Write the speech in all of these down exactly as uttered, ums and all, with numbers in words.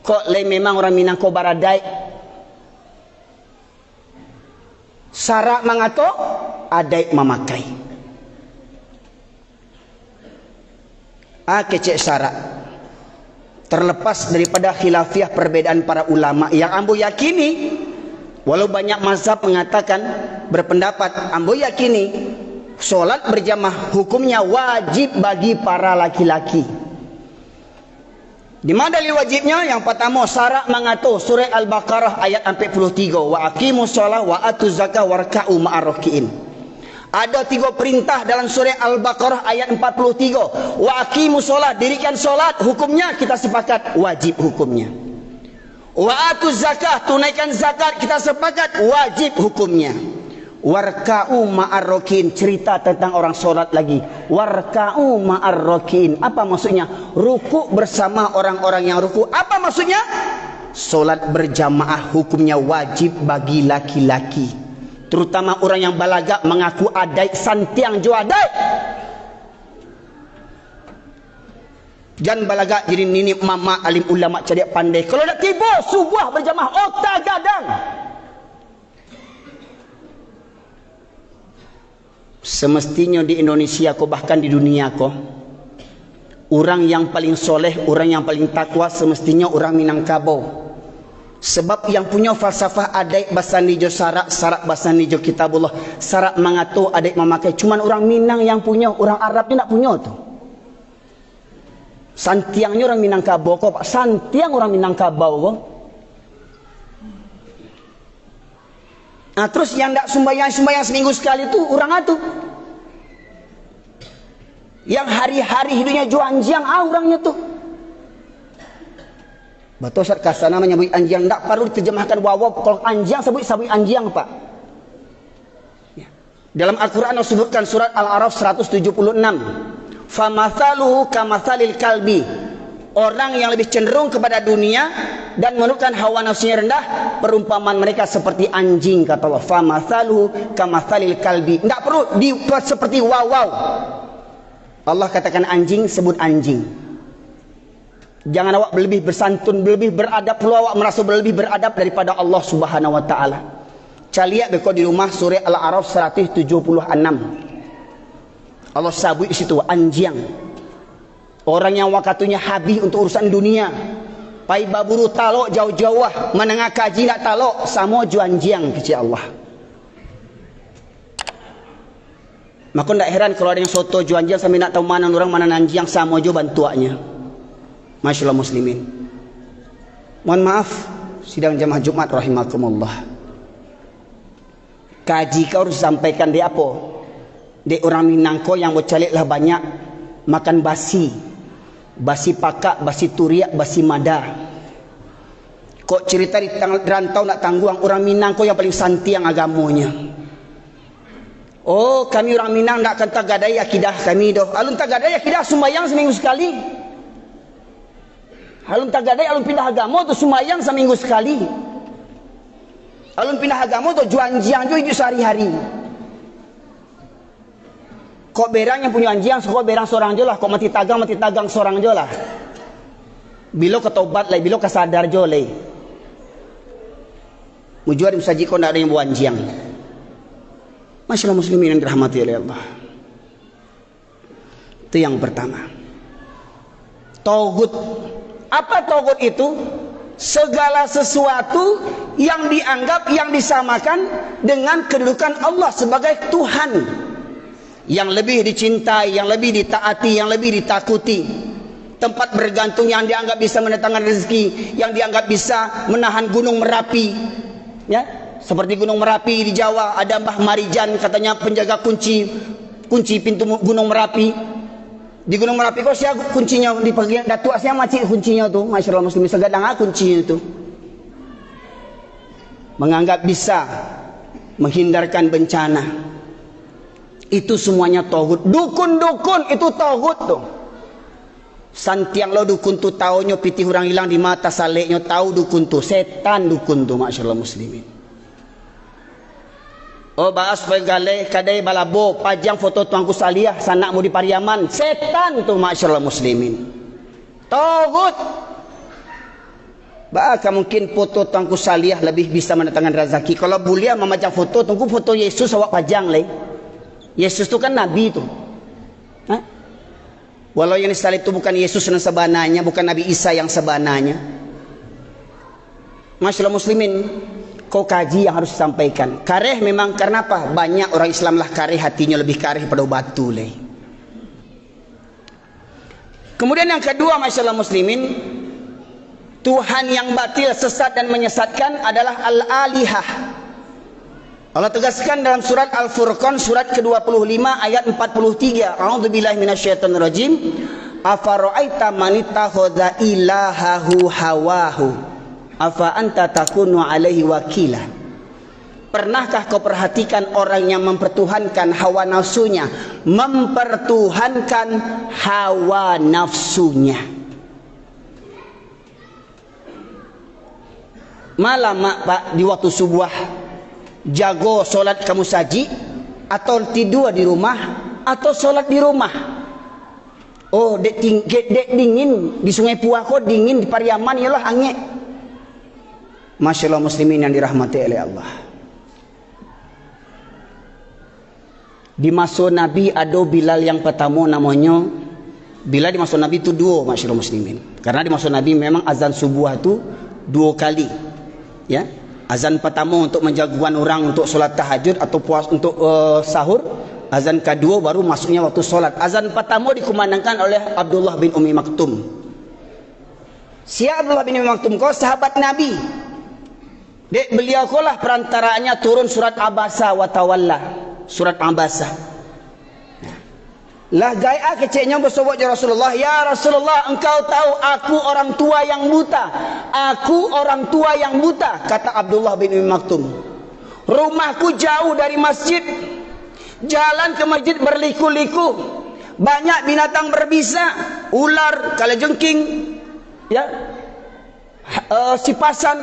Kok lai memang urang Minang ko baradaik? Sarak mangato, adaik mamakai. Ah, kecek sarak. Terlepas daripada khilafiah perbedaan para ulama yang ambo yakini, walau banyak mazhab mengatakan, berpendapat, ambo yakini, solat berjamaah hukumnya wajib bagi para laki-laki. Di mana dalil wajibnya? Yang pertama, sarak mangato, surah Al-Baqarah ayat ampek puluah tigo, "Wa aqimus shalah wa atuz zakah warka'u ma'ar raki'in." Ada tiga perintah dalam surah Al-Baqarah ayat empat puluh tiga, "Wa aqimus shalah, dirikan salat." Hukumnya kita sepakat wajib hukumnya. "Wa atuz zakah, tunaikan zakat," kita sepakat wajib hukumnya. "Warka'u ma'ar raki'in," cerita tentang orang salat lagi. "Warka'u ma'ar raki'in." Apa maksudnya? Rukuk bersama orang-orang yang rukuk. Apa maksudnya? Salat berjamaah hukumnya wajib bagi laki-laki. Terutama orang yang balagak, mangaku adaik, santiang jo adaik. Jan balagak jadi niniak mamak alim ulama cadiak pandai. Kalau dak tibo subuah berjamaah, otak gadang. Semestinyo di Indonesia ko, bahkan di dunia ko, urang yang paling soleh, urang yang paling takwa, semestinyo urang Minangkabau. Sebab yang punyo falsafah adaik basandi jo sarak, sarak basandi jo Kitabullah, sarak mangato, adaik mamakai, cuman urang Minang yang punyo, urang Arab ni ndak punyo tu. Santiangnyo urang Minangkabau ko, Pak. Santiang urang Minangkabau ko. Nah, terus yang ndak sumbayang, sumbayang seminggu sekali tu, urang a tu. Yang hari-hari hidupnya jo anjiang, ah, urangnyo tu. Batua Ustaz, ka sana manyabuik anjiang, ndak paralu diterjemahkan wawaw. Kalau anjiang, sabuik, sabuik anjiang, Pak. Ya. Dalam Al-Quran disebutkan surat Al-A'raf seratus tujuh puluh enam, "Famathaluhu kamathalil kalbi." Orang yang lebih cenderung kepada dunia dan menundukkan hawa nafsunya rendah, perumpamaan mereka seperti anjing, kata Allah. "Famathaluhu kamathalil kalbi." Ndak perlu di, seperti wawaw. Allah katakan anjing, sebut anjing. Jangan awak lebih bersantun, lebih beradab pulo, awak maraso lebih beradab daripada Allah Subhanahu wa Ta'ala. Caliak beko di rumah, surah Al-A'raf seratus tujuh puluh enam. Allah sabuik di situ, anjiang. Orang yang wakatunyo habih untuk urusan dunia. Pai baburu talok jauah-jauah, mandanga kaji ndak talok, samo jo anjiang, kecek Allah. Mako, ndak heran kalau ado yang soto jo anjiang sampai ndak tahu ma nan urang, ma nan anjiang, samo jo bantuaknyo. Masyaallah muslimin. Mohon maaf, sidang jamaah Jumat rahimakumullah. Kaji ko harus sampaikan dek apo? Dek urang Minang ko yang bacaliak lah banyak makan basi. Basi pakak, basi turiak, basi mada. Kok cerita di tang-, rantau nak tangguang, urang Minang ko yang paling santiang agamonyo. Oh, kami urang Minang ndak akan tagadai akidah kami doh. Alun tagadai akidah, sumbayang saminggu sakali. Alun tagadai, alun pindah agamo tu, sumbayang saminggu sakali. Alun pindah agamo tu, jo anjiang jo iduik sahari-hari. Kok berang yang punyo anjiang, kok berang sorang jo lah, kok mati tagang, mati tagang sorang jo lah. Bilo ka tobat lai, bilo ka sadar jo lai. Mujua di musajik ko ndak ado yang bawa anjiang. Masyaallah muslimin yang dirahmati oleh Allah. Itu yang pertama. Togut. Apa togut itu? Segala sesuatu yang dianggap, yang disamakan dengan kedudukan Allah sebagai Tuhan. Yang lebih dicintai, yang lebih ditaati, yang lebih ditakuti. Tempat bergantung yang dianggap bisa mendatangkan rezeki, yang dianggap bisa menahan gunung Merapi. Ya, seperti Gunung Merapi di Jawa, ada Mbah Marijan, katanya penjaga kunci, kunci pintu mu-, Gunung Merapi. Di Gunung Merapi ko sia kuncinyo, di pagi Datuak sia macik kuncinyo tu, masyaallah muslimin, sagadang a kuncinyo tu. Menganggap bisa menghindarkan bencana. Itu semuanya togut. Dukun-dukun itu togut tu. Santiang lo dukun tu, taunyo pitih urang ilang di ma tasaleknyo, tau dukun tu, setan dukun tu, masyaallah muslimin. Oh, baas pagaleh kadai balabo, pajang foto Tuanku Saliah, sanak Mudi Pariaman, setan tu, masyaallah muslimin. Togut. Baa ka mungkin foto Tuanku Saliah labiah bisa mandatangkan razaki? Kalau buliah mamajang foto, Tuanku, foto Yesus awak pajang lai. Yesus tu kan nabi tu. Hah? Walau yang disalib tu bukan Yesus yang sabananyo, bukan Nabi Isa yang sabananyo. Masyaallah muslimin, ko kaji yang harus disampaikan. Kareh memang, karena apa? Banyak orang Islam lah kareh hatinyo, labiah kareh pado batu lai. Kemudian yang kedua, masyaallah muslimin, Tuhan yang batil, sesat dan menyesatkan adalah al-alihah. Allah tegaskan dalam surat Al-Furqan, surat kedua puluh lima, ayat empat puluh tiga, "A'udzubillahi minasyaitonirrajim. Afara'aita manittakhadha ilahahu hawahu, afa anta takunu alaihi wakila." Pernahkah kau perhatikan orang yang mempertuhankan hawa nafsunya, mempertuhankan hawa nafsunya? Malamak, Pak, di waktu subuah, jago solat ka musajik, atau tidua di rumah, atau solat di rumah? Oh, dek ting-, dek, dek dingin, di Sungai Puah ko dingin, di Pariaman iyolah angek. Masyaallah muslimin yang dirahmati oleh Allah. Di maso Nabi ado Bilal yang patamo namonyo, Bilal di maso Nabi tu duo, masyaallah muslimin. Karena di maso Nabi memang azan subuah tu duo kali. Ya. Azan patamo untuk manjagoan urang untuk solat tahajud atau puas untuk, eh, sahur. Azan kaduo baru masuknyo waktu solat. Azan patamo dikumandangkan oleh Abdullah bin Ummi Maktum. Sia Abdullah bin Ummi Maktum ko sahabat Nabi. Dek baliau ko lah parantaraannyo turun surat Abasa wa Tawalla. Surat Abasa. Lah gaek ah keceknyo basobok jo Rasulullah, "Ya Rasulullah, engkau tahu aku orang tua yang buta. Aku orang tua yang buta," kata Abdullah bin Ummi Maktum. "Rumahku jauh dari masjid. Jalan ke masjid berliku-liku. Banyak binatang berbisa, ular, kalajengking, ya, eh, sipasan.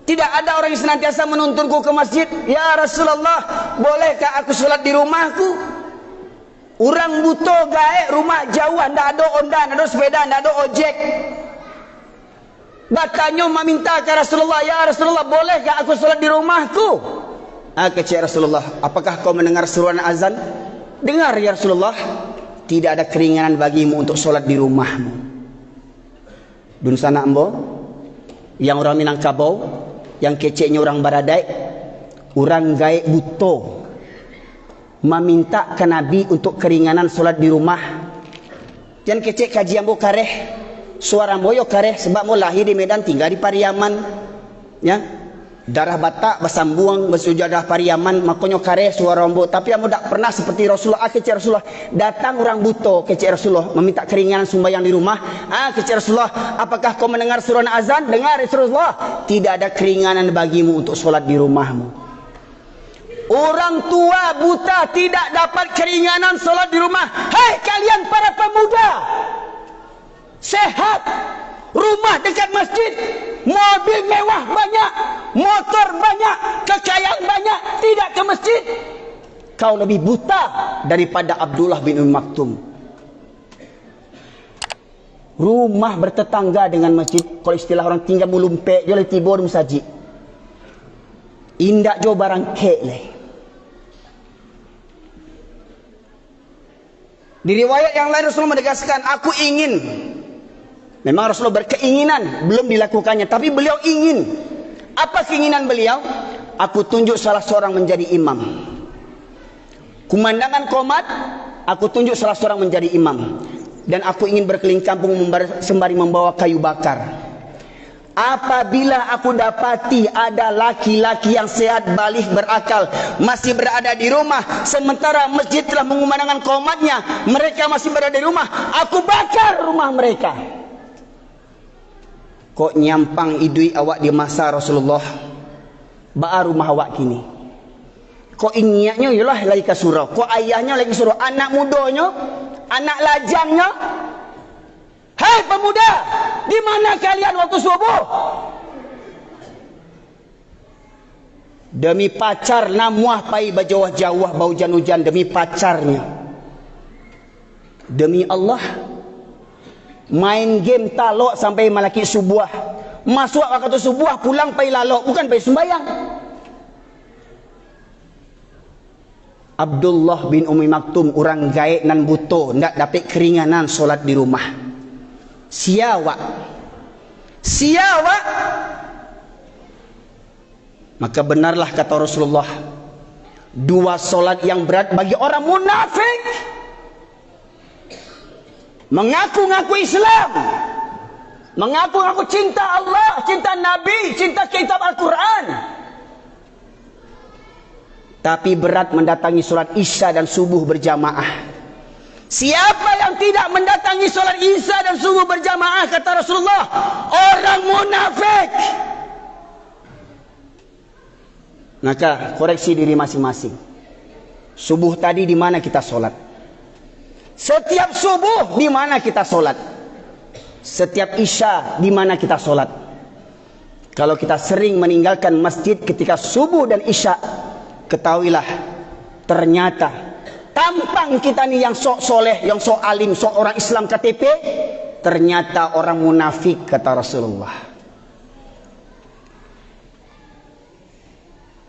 Tidak ada orang yang senantiasa menuntunku ke masjid. Ya Rasulullah, bolehkah aku sholat di rumahku?" Urang buto gaek, rumah jauah, ndak ado onda, ndak ado sepeda, ndak ado ojek. Batanyo maminta ka Rasulullah, "Ya Rasulullah, bolehkah aku sholat di rumahku?" Ah, kecek Rasulullah, "Apakah kau mendengar seruan azan?" "Dengar, ya Rasulullah." "Tidak ada keringanan bagimu untuk sholat di rumahmu." Dunsanak ambo, yang urang Minangkabau, yang keceknyo urang baradaik, urang gaek buto, mamintak ka Nabi untuk karinganan solat di rumah. Jan kecek kaji ambo kareh, suaro ambo yo kareh, sabab ambo lahia di Medan, tingga di Pariaman. Ya. Darah Batak basambuang, basujadah Pariaman, makonyo kareh suaro ambo. Tapi ambo dak pernah seperti Rasulullah. Ah, kecek Rasulullah, datang urang buto, kecek Rasulullah, mamintak karinganan sumbayang di rumah. Ah, kecek Rasulullah, "Apakah kau mendengar seruan azan?" "Dengar, ya Rasulullah." "Tidak ada keringanan bagimu untuk sholat di rumahmu." Orang tua buta tidak dapat keringanan sholat di rumah. Hei kalian para pemuda, sehat, rumah dekat masjid, mobil mewah banyak, motor banyak, kekayaan banyak, tidak ke masjid. Kau lebih buta daripada Abdullah bin Ummi Maktum. Rumah bertetangga dengan masjid, kalau istilah orang tingga, mulumpek jo lah tibo di masajik. Indak jo barangkek lai. Di riwayat yang lain Rasulullah menegaskan, "Aku ingin." Memang Rasulullah berkeinginan, belum dilakukannya, tapi beliau ingin. Apa keinginan beliau? "Aku tunjuk salah seorang menjadi imam. Kumandangan qomat, aku tunjuk salah seorang menjadi imam. Dan aku ingin berkeliling kampung membar-, sembari membawa kayu bakar. Apabila aku dapati ada laki-laki yang sehat, baligh, berakal, masih berada di rumah, sementara masjid telah mengumandangkan qomatnya, mereka masih berada di rumah, aku bakar rumah mereka." Kok nyampang iduik awak di masa Rasulullah? Baa rumah awak kini? Kok inyiaknyo iyolah lai ka surau, kok ayahnyo lai ka surau, anak mudonyo, anak lajangnyo? Hei pemuda, di mana kalian waktu subuh? Demi pacar, namuah pai bajauah-jauah, baujan-ujan demi pacarnyo. Demi Allah, Main game talok sampai malakik subuah. Masuak wakatu subuah, pulang pai lalok, bukan pai sumbayang. Abdullah bin Ummi Maktum, urang gaek nan buto, ndak dapek keringanan solat di rumah. Sia awak? Sia awak? Maka benarlah kata Rasulullah, dua solat yang berat bagi orang munafik. Mengaku-ngaku Islam, mengaku-ngaku cinta Allah, cinta Nabi, cinta kitab Al-Quran, tapi berat mendatangi solat Isya dan Subuh berjamaah. Siapa yang tidak mendatangi solat Isya dan Subuh berjamaah, kata Rasulullah, orang munafik. Maka, koreksi diri masing-masing. Subuh tadi di mana kita solat? Setiap subuh di mana kita solat? Setiap Isya di mana kita solat? Kalau kita sering meninggalkan masjid ketika subuh dan Isya, ketahuilah, ternyata tampang kita ni yang sok soleh, yang sok alim, sok orang Islam K T P, ternyata orang munafik, kata Rasulullah.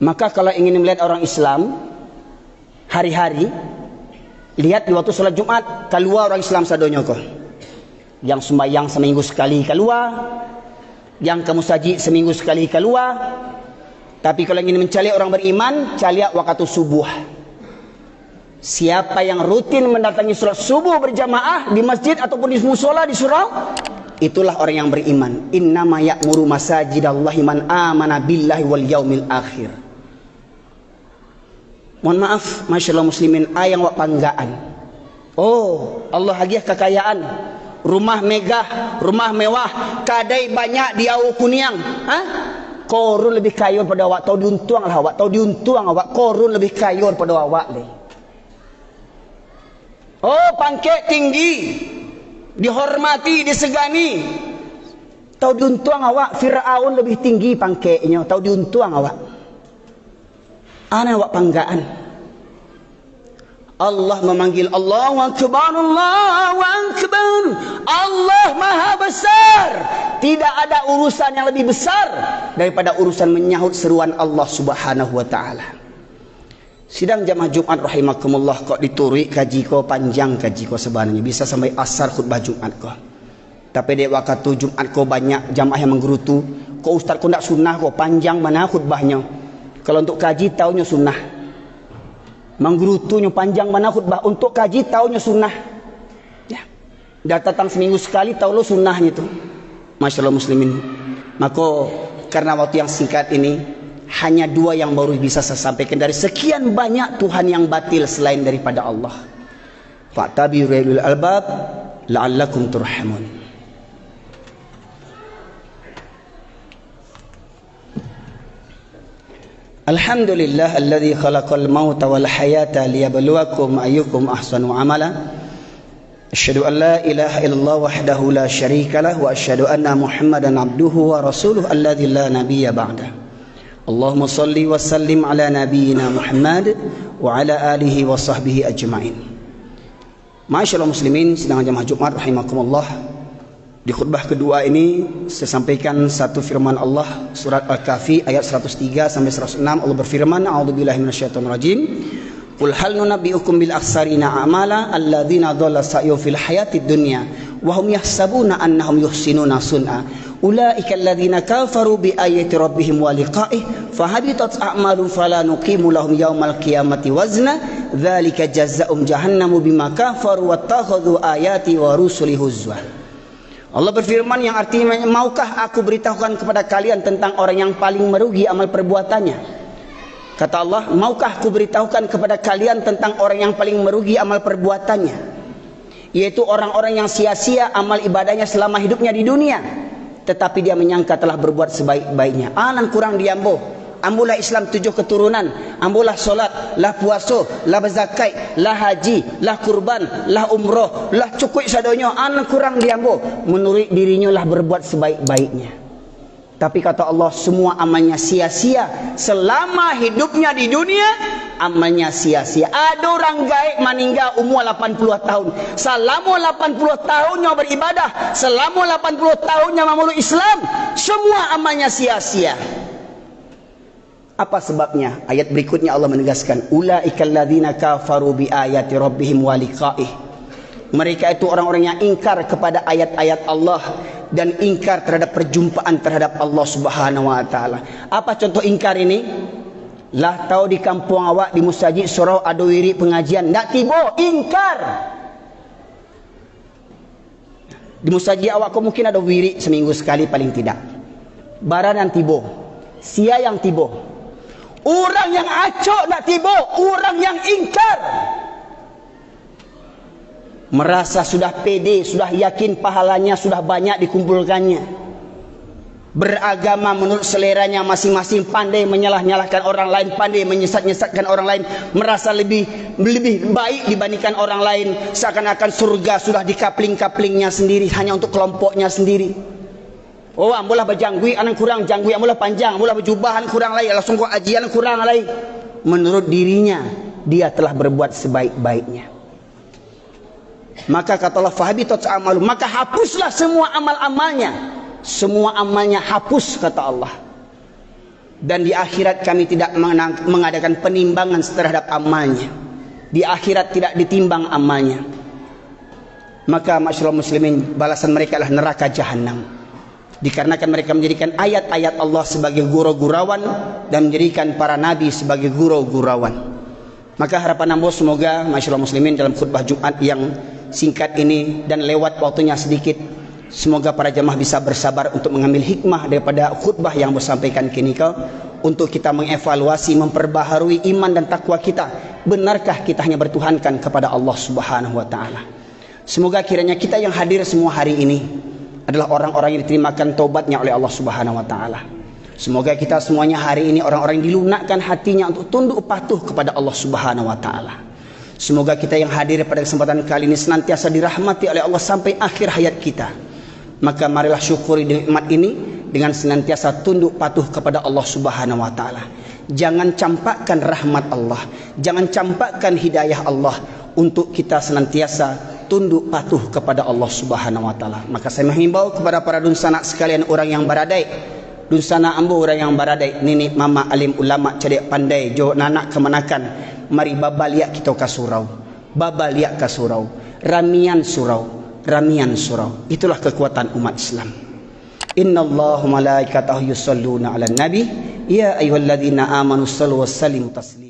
Maka, kalau ingin melihat orang Islam hari-hari, lihat di waktu solat Jumat, kalua orang Islam sadonyo ko. Yang sumbayang saminggu sakali kalua, yang ka musajik saminggu sakali kalua. Tapi, kalau ingin mancaliak orang bariman, caliak wakatu subuah. Siapa yang rutin mendatangi salat subuh berjamaah di masjid ataupun di musola di surau, itulah orang yang beriman. "Innama ya'muru masajidallahi man amana billahi wal yaumil akhir." Mohon maaf, masyaallah muslimin, a yang awak panggaan. Oh, Allah agiah kakayaan. Rumah megah, rumah mewah, kadai banyak di Aukuniang. Ha? Korun lebih kayo pado awak, tau diuntuang lah awak, tau diuntuang awak, korun lebih kayo pado awak leh. Oh, pangkek tinggi, dihormati, disegani. Tau diuntuang awak, Firaun lebih tinggi pangkeknyo, tau diuntuang awak. A nan awak panggaan. Allah memanggil, "Allahu Akbar, Allahu Akbar." Allah Maha Besar. Tidak ada urusan yang lebih besar daripada urusan menyahut seruan Allah Subhanahu wa Ta'ala. Sidang jamaah Jumat rahimakumullah, kok dituruik kaji ko, panjang kaji ko sabananyo, bisa sampai asar khutbah Jumat ko. Tapi dek wakatu Jumat ko banyak jamaah yang manggerutu, "Kok ustaz ko ndak sunnah ko, panjang bana khutbahnyo." Kalau untuk kaji taunyo sunnah. Manggerutunyo panjang bana khutbah, untuk kaji taunyo sunnah. Ya. Dah datang seminggu sekali, tahu lo sunnahnyo tu. Masyaallah muslimin. Mako, karena waktu yang singkat ini, hanya dua yang baru bisa saya sampaikan dari sekian banyak Tuhan yang batil selain daripada Allah. Fa'tabiru ya ulil albab, la'allakum turhamun. Alhamdulillah alladzi khalaqal mauta wal hayata liyabluwakum ayyukum ahsanu amala. Asyhadu an la ilaha illallah wahdahu la syarikalah, wa asyhadu anna Muhammadan abduhu wa rasuluh alladzi la nabiyya ba'dah. Allahumma shalli wa sallim ala nabiyyina Muhammad wa ala alihi wa sahbihi ajmain. Masyaallah muslimin, sidang jamaah Jumat rahimakumullah. Di khutbah kedua ini, saya sampaikan satu firman Allah, surat Al-Kahfi ayat seratus tiga sampai seratus enam. Allah berfirman, "A'udzubillahi minasyaitonirrajim. Qul hal nunabbi'ukum bil akhsarina a'mala, alladzina dhalla sa'yuhum fil hayatid dunya, wa hum yahsabuna annahum yuhsinuna sun'a. Ulaika alladzina kafaru bi ayati rabbihim wa liqa'ihi, fahabitat a'maluhum fala nuqimu lahum yaumal qiyamati wazna, dzalika jazaa'uhum jahannamu bima kafaru wattakhadzu ayati wa rusuli huzwa." Allah berfirman yang artinya, "Maukah Aku beritahukan kepada kalian tentang orang yang paling merugi amal perbuatannya?" Kata Allah, "Maukah Aku beritahukan kepada kalian tentang orang yang paling merugi amal perbuatannya? Yaitu orang-orang yang sia-sia amal ibadahnya selama hidupnya di dunia, tetapi dia menyangka telah berbuat sebaik-baiknya." A nan kurang di ambo. Ambo lah Islam tujuh keturunan, ambo lah solat, lah puaso, lah bazakaik, lah haji, lah kurban, lah umroh, lah cukuik sadonyo, a nan kurang di ambo. Manuruik dirinyo lah berbuat sebaik-baiknya. Tapi kata Allah, semua amalnya sia-sia. Selama hidupnya di dunia, amalnya sia-sia. Ada orang gaek maningga umur lapan puluh tahun. Selama lapan puluh tahun nyo beribadah, selama lapan puluh tahun nyo mameluk Islam, semua amalnya sia-sia. Apa sebabnya? Ayat berikutnya Allah menegaskan, "Ulaikal ladzina kafaru bi ayati rabbihim wa liqaih." Mereka itu orang-orang yang ingkar kepada ayat-ayat Allah dan ingkar terhadap perjumpaan terhadap Allah Subhanahu wa taala. Apa contoh ingkar ini? Lah tahu di kampuang awak, di musajik surau ado wirik pengajian, ndak tibo, ingkar. Di musajik awak ko mungkin ado wirik seminggu sekali paling tidak. Bara nan tibo, sia yang tibo. Urang yang acok ndak tibo, urang yang ingkar. Merasa sudah pede, sudah yakin pahalanya sudah banyak dikumpulkannya. Beragama menurut seleranya masing-masing, pandai menyalah-nyalahkan orang lain, pandai menyesat-nyesatkan orang lain, merasa lebih lebih baik dibandingkan orang lain, seakan-akan surga sudah di kapling-kaplingnya sendiri, hanya untuk kelompoknya sendiri. Oh, ambo lah bajangguik, anan kurang jangguik, ambo lah panjang, ambo lah bajubah, anan kurang lai, lah songkok aji, anan kurang lai. Menurut dirinya, dia telah berbuat sebaik-baiknya. Maka kata Allah, "Fahabitat amalu," maka hapuslah semua amal-amalnya. Semua amalnya hapus, kata Allah. Dan di akhirat Kami tidak mengenang- mengadakan penimbangan terhadap amalnya. Di akhirat tidak ditimbang amalnya. Maka, ma'asyiral muslimin, balasan mereka adalah neraka jahanam. Dikarenakan mereka menjadikan ayat-ayat Allah sebagai gurau-gurauan dan menjadikan para nabi sebagai gurau-gurauan. Maka harapan ambo, semoga, ma'asyiral muslimin, dalam khutbah Jumat yang singkat ini dan lewat waktunya sedikit, semoga para jamaah bisa bersabar untuk mengambil hikmah daripada khutbah yang ambo sampaikan kini ko, untuk kita mengevaluasi, memperbaharui iman dan takwa kita. Benarkah kita hanya bertuhankan kepada Allah Subhanahu wa Ta'ala? Semoga kiranya kita yang hadir semua hari ini adalah orang-orang yang diterimakan taubatnya oleh Allah Subhanahu wa Ta'ala. Semoga kita semuanya hari ini orang-orang yang dilunakkan hatinya untuk tunduk patuh kepada Allah Subhanahu wa Ta'ala. Semoga kita yang hadir pada kesempatan kali ini senantiasa dirahmati oleh Allah sampai akhir hayat kita. Maka marilah syukuri nikmat ini dengan senantiasa tunduk patuh kepada Allah Subhanahu wa Ta'ala. Jangan campakkan rahmat Allah, jangan campakkan hidayah Allah untuk kita senantiasa tunduk patuh kepada Allah Subhanahu wa Ta'ala. Maka saya menghimbau kepada para dunsanak sekalian, orang yang baradaik, dunsanak ambo urang yang baradaik, niniak mamak, alim ulama, cadiak pandai, jo anak kamanakan, mari babaliak kito ka surau. Babaliak ka surau. Ramian surau. Ramian surau. Itulah kekuatan umat Islam. Innallaha wa malaikatahu yusalluna 'alan nabi, ya ayyuhalladzina amanu sallu wa sallimu taslima.